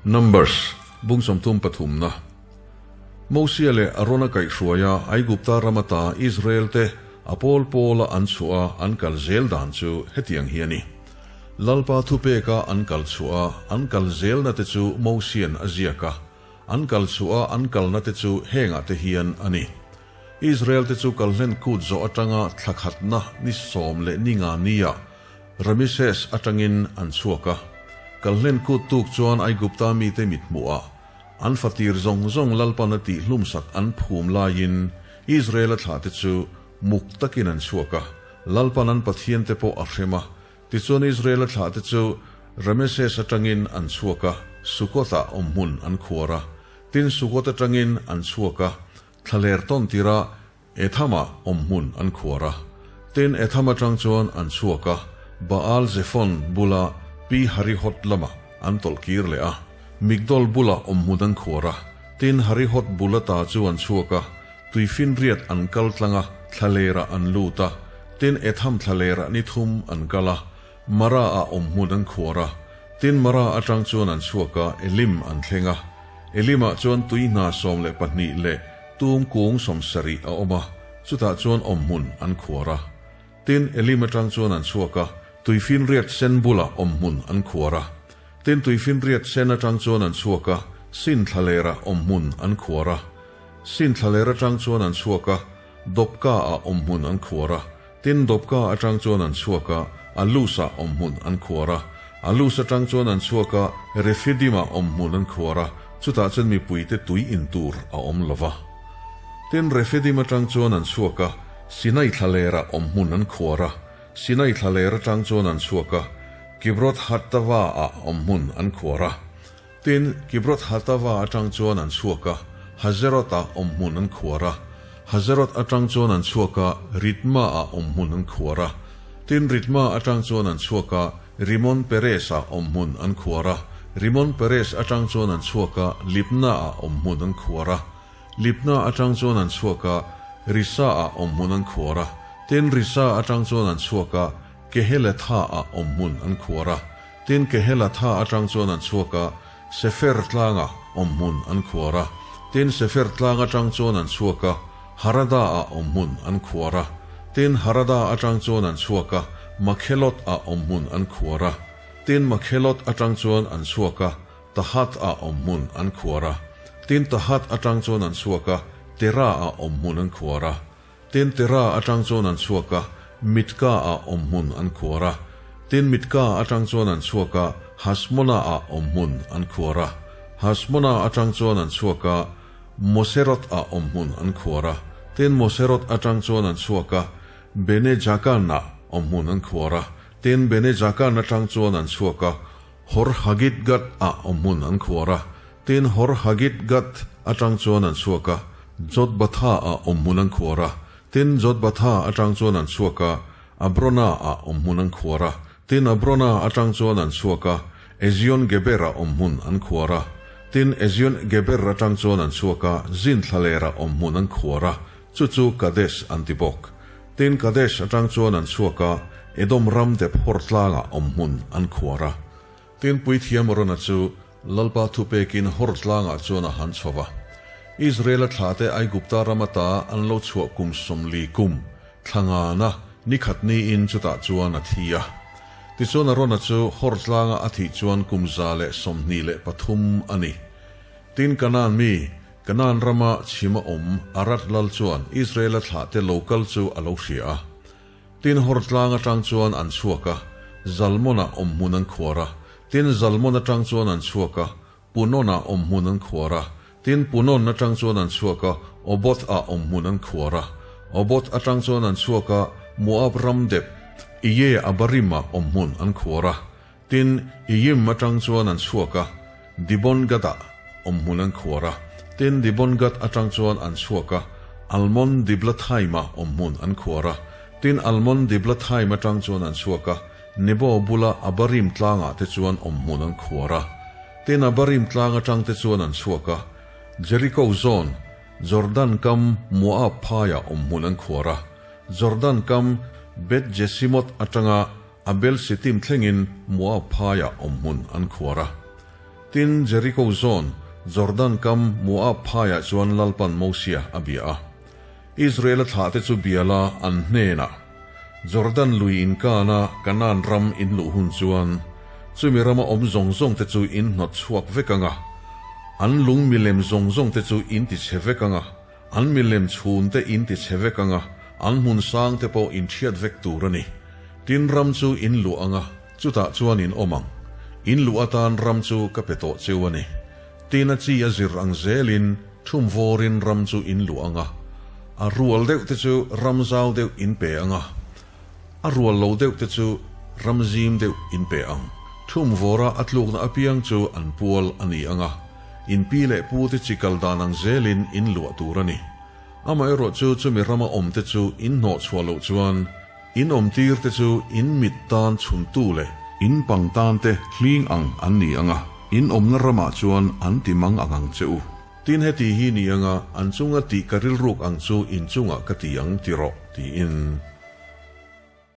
Numbers, Bung 30 pathumna. Mosia leh Arona kaihhruaia Aigupta ram ata Israelte a pawl pawla an chhuah a an kal zel dan chu hetiang hi a ni. Lalpa thupeka an kal chhuah a an kal zelna te chu Mosian a ziak a, an kal chhuah a an kalna te chu hengah te hian a ni. Israelte chu kalhlen kut zawh atanga thla khatna ni sawm leh ni nga nia Rameses atangin an chhuak a. Kalhlen kut tuk chuan Aigupta mite mithmuhah an fatir zawng zawng Lalpan a tihhlumsak an phum laiin Israela thlahte chu muk takin an chhuak a, Lalpan an pathiante pawh a hrem a. Tichuan Israela thlahte chu Rameses atangin an chhuak a, Sukkot-ah awmhmun an khuar a. Tin, Sukkot atangin an chhuak a, Thlaler tawn tirah Ethama awmhmun an khuar a. Tin, Etham atang chuan an chhuak a, Baal Zephon bula Pi Harihot lamah an tawlh kir leh a. Migdol bulah awmhmun an khuar a. Tin, Harihot bul ata chu an chhuak a, Tuifinriat an kal tlang a, thlalerah an lut a. Tin, Etham thlalerah ni thum an kal a, Mara-ah awmhmun an khuar a. Tin, Mara atang chuan an chhuak a, Elim an thleng a. Elimah chuan tui hna 12 leh tum kung 70 a awm a, chutah chuan awmhmun an khuar a. Tin, Elim atang chuan an chhuak a, Tuifinriat sen bulah awmhmun an khuar a. Tin, Tuifinriat sen atang chuan an chhuak a, Sin thlalerah awmhmun an khuar a. Sin thlaler atang chuan an chhuak a, Dopka-ah awmhmun an khuar a. Tin, Dopka atang chuan an chhuak a, Alus-ah awmhmun an khuar a. Alus atang chuan an chhuak a, Refidim-ah awmhmun an khuar a, chutah chuan mipuite tui in tur a awm lo va. Tin, Refidim atang chuan an chhuak a, Sinai thlalerah awmhmun an khuar a. Sinai thlaler atang chuan an chhuak a, Kibroth-hattava-ah awmhmun an khuar a. Tin, Kibroth-hattava atang chuan an chhuak a, Hazeroth-ah awmhmun an khuar a. Hazeroth atang chuan an chhuak a, Ritma-ah awmhmun an khuar a. Tin, Ritma atang chuan an chhuak a, Rimon-peres-ah awmhmun an khuar a. Rimon-peres atang chuan an chhuak a, Libna-ah awmhmun an khuar a. Libna atang chuan an chhuak a, Risa-ah awmhmun an khuar a. Tin, Risa atang chuan an chhuak a, Kehelatha-ah awmhmun an khuar a. Tin, Kehelatha atang chuan an chhuak a, Sefer tlanga awmhmun an khuar a. Tin, Sefer tlang atang chuan an chhuak a, Harada-ah awmhmun an khuar a. Tin, Harada atang chuan an chhuak a, Makhelot-ah awmhmun an khuar a. Tin, Makhelot atang chuan an chhuak a, Tahat-ah awmhmun an khuar a. Tin, Tahat atang chuan an chhuak a, Tera-ah awmhmun an khuar a. Tin, Tera atang chuan an chhuak a, Mitka-ah awmhmun an khuar a. Tin, Mitka atang chuan an chhuak a, Hasmona-ah awmhmun an khuar a. Hasmona atang chuan an chhuak a, Moserot-ah awmhmun an khuar a. Tin, Moserot atang chuan an chhuak a, Bene-Jakan-ah awmhmun an khuar a. Tin, Bene-Jakan atang chuan an chhuak a, Hor-Hagidgad-ah awmhmun an khuar a. Tin, Hor-Hagidgad atang chuan an chhuak a, Jotbatha-ah awmhmun an khuar a. Tin, Jotbatha atang chuan an chhuak a, Abrona-ah awmhmun an khuar a. Tin, Abrona atang chuan an chhuak a, Ezion-Geber-ah awmhmun an khuar a. Tin, Ezion-Geber atang chuan an chhuak a, Zin thlalerah awmhmun an khuar a, chu chu Kadesh an ti bawk. Tin, Kadesh atang chuan an chhuak a, Edom ram dep hawr tlangah awmhmun an khuar a. Tin, Puithiam Arona chu Lalpa thupekin hawr tlangah chuan a han chho va. Israela thlahte Aigupta ram ata an lo chhuah kum 40 kum thla ngana ni khat niin chutah chuan a thi a. Tichuan Arona chu hawr tlanga a thih chuan kum 123 a ni. Tin, Kanaan mi, Kanaan rama chhima awm Arad lal chuan Israela thlahte lo kal chu a lo hria a. Tin, hawr tlang atang chuan an chhuak a, Zalmona awmhmun an khuar a. Tin, Zalmon atang chuan an chhuak a, Punona awmhmun an khuar a. Tin, Punon atang chuan an chhuak a, Oboth-ah awmhmun an khuar a. Oboth atang chuan an chhuak a, Moab ram dep, Iye-abarim-ah awmhmun an khuar a. Tin, Iyim atang chuan an chhuak a, Dibon-gad-ah awmhmun an khuar a. Tin, Dibon-gad atang chuan an chhuak a, Almon-diblathaim-ah awmhmun an khuar a. Tin, Almon-diblathaim atang chuan an chhuak a, Nebo bula Abarim tlangah te chuan awmhmun an khuar a. Tin, Abarim tlang atang te chuan an chhuak a, Jeriko zawn, Jordan kam Moab phaiah awmhmun an khuar a. Jordan kam Beth-jesimot atanga Abel Sittim thlengin Moab phaiah awmhmun an khuar a. Tin, Jeriko zawn, Jordan kam Moab phaiah chuan Lalpan Mosia a bia a. Israela thlahte chu bia la an hnenah, Jordan lui inkana Kanaan ram in luh hun chuan, chumi rama awm zawng zawngte chu in hnawt chhuak vek ang a, an lung milem zawng zawngte chu in ti chhe vek ang a, an milem chhunte in ti chhe vek ang a, an hmun sangte pawh in ṭhiat vek tur a ni. Tin ram chu in luh ang a, chutah chuan in awm ang. In luh atan ram chu ka pe tawh cheu a ni. Tin a chi a zir ang zelin thum vawrin ram chu in luh ang a, a rual deuh te chu ram zau deuh in pe ang a, a rual lo deuh te chu ram zim deuh in pe ang. Thum vawra a tlukna apiang chu an pual a ni ang a, in pi leh pu te chi kal dan ang zelin in luah tur a ni. Amaherawh chu chumi rama awm te chu in hnawh chhuah loh chuan, In awmtir te chu in mit tan chhuntu leh in pang tan te hling ang an ni ang a, in awmna ramah chuan an ti mang ang ang che u. Tin heti hi ni anga an chunga tih ka rilruk ang chu in chungah ka ti ang ti rawh, tiin.